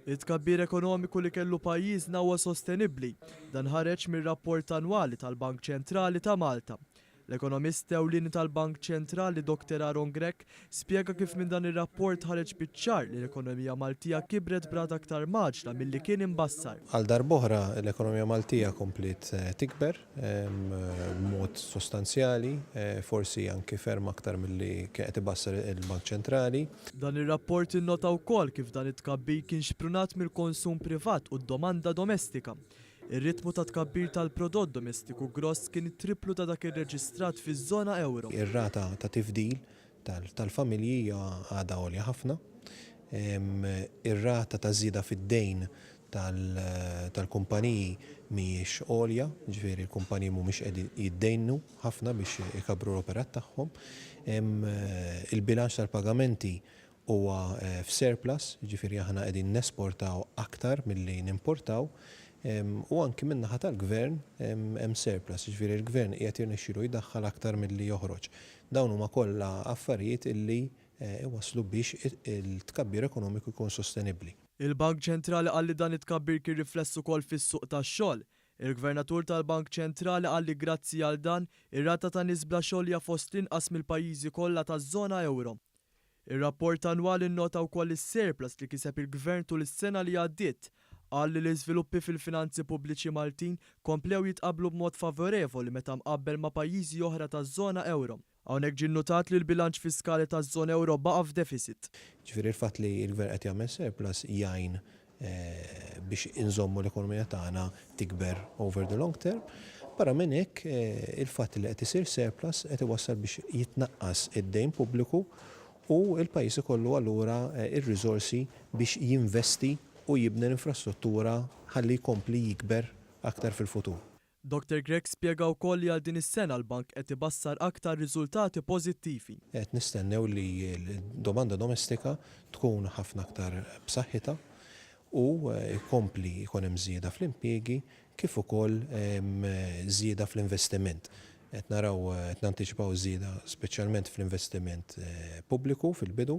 It-tkabbir ekonomiku li kellu pajjiżna huwa sostenibbli. Dan ħareġ mir-rapport annwali tal-Bank Ċentrali ta' Malta. L-ekonomist ewlieni tal-Bank Ċentrali Dr Aaron Grech spjega kif minn dan ir-rapport ħareġ biċ-ċar li l-ekonomija Maltija kibret b'rata aktar mgħaġġla milli kien imbassar. Għal darb'oħra l-ekonomija Maltija kompliet tikber b'mod sostanzjali, forsi anki ferm aktar milli kien qed ibassar il-Bank Ċentrali. Dan ir-rapport innota wkoll kif dan it-tkabbir kien xprunat mill-konsum privat u d-domanda domestika. Ir-ritmu ta' tkabbir tal-prodott domestiku gross kien it-tripplu ta' dak irreġistrat fiż-żona ewro. Ir-rata ta' tifdil tal-familji hija għadha għolja ħafna. Ir-rata ta' żieda fid-dejn tal-kumpaniji mhijiex għolja, jiġifieri l-kumpaniji mhumiex qegħdin jiddejnu ħafna biex ikabbru l-operat tagħhom. Il-bilanċ tal-pagamenti huwa f'surplus, jiġifieri aħna qegħdin nesportaw aktar milli nimportaw, u anki min-naħa tal-Gvern hemm surplus, jiġifieri l-Gvern qiegħed jirnexxielu jdaħħal aktar milli joħroġ. Dawn huma kollha affarijiet illi iwasslu biex il-tkabbir ekonomiku jkun sostenibbli. Il-Bank Ċentrali qal li dan it-tkabbir kien rifless ukoll fis-suq tax-xogħol. Il-Gvernatur tal-Bank Ċentrali qal li grazzi għal dan, ir-rata ta' nies bla xogħol hija fost l-inqas mill-pajjiżi kollha taż-żona ewro. Ir-rapport annwali nnota wkoll is-surplus li kiseb il-Gvern tul is-sena li għaddiet. Qal li l-iżviluppi fil-finanzi pubbliċi Maltin komplew jitqabblu b'mod favorevoli meta mqabbel ma' pajjiżi oħra taż-żona ewro. Hawnhekk ġie nnutat li l-bilanċ fiskali taż-żona ewro baqa' f'deficit. Jiġifieri l-fatt li l-Gvern qed jagħmel surplus jgħin biex inżommu l-ekonomija tagħna tikber over the long term. Barra minn hekk, il-fatt li qed isir surplus qed iwassal biex jitnaqqas id-dejn pubbliku u l-pajjiż ikollu allura r-riżorsi biex jinvesti u jibni l-infrastruttura ħalli jkompli jikber aktar fil-futur. Dottor Grech spjega wkoll li għal din is-sena l-bank qed ibassar aktar riżultati pożittivi. Qed nistennew li l-domanda domestika tkun ħafna aktar b'saħħitha u jkompli jkun hemm żieda fl-impjiegi kif ukoll żieda fl-investiment. Qed naraw qed nantiċipaw żieda speċjalment fl-investiment pubbliku fil-bidu,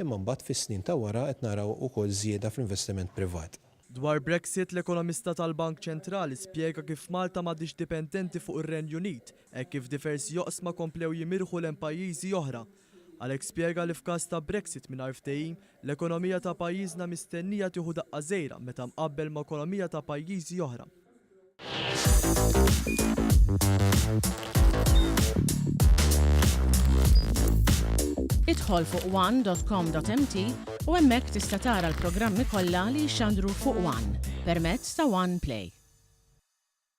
imma mbagħad fis-snin ta' wara qed naraw ukoll żieda fl-investiment privat. Dwar Brexit, l-ekonomista tal-Bank Ċentrali spjega kif Malta m'għadhiex dipendenti fuq ir-Renju Unit hekk kif diversi oqsma komplew jimirħu lejn pajjiżi oħra. Għalhekk spjega li f'każ ta' Brexit mingħajr ftehim, l-ekonomija ta' pajjiżna mistennija tieħu daqqa żgħira meta mqabbel ma' ekonomija ta' pajjiżi oħra. Idħol fuq one.com.mt u hemmhekk tista' tara l-programmi kollha li jixxandru fuq One permezz ta' One Play.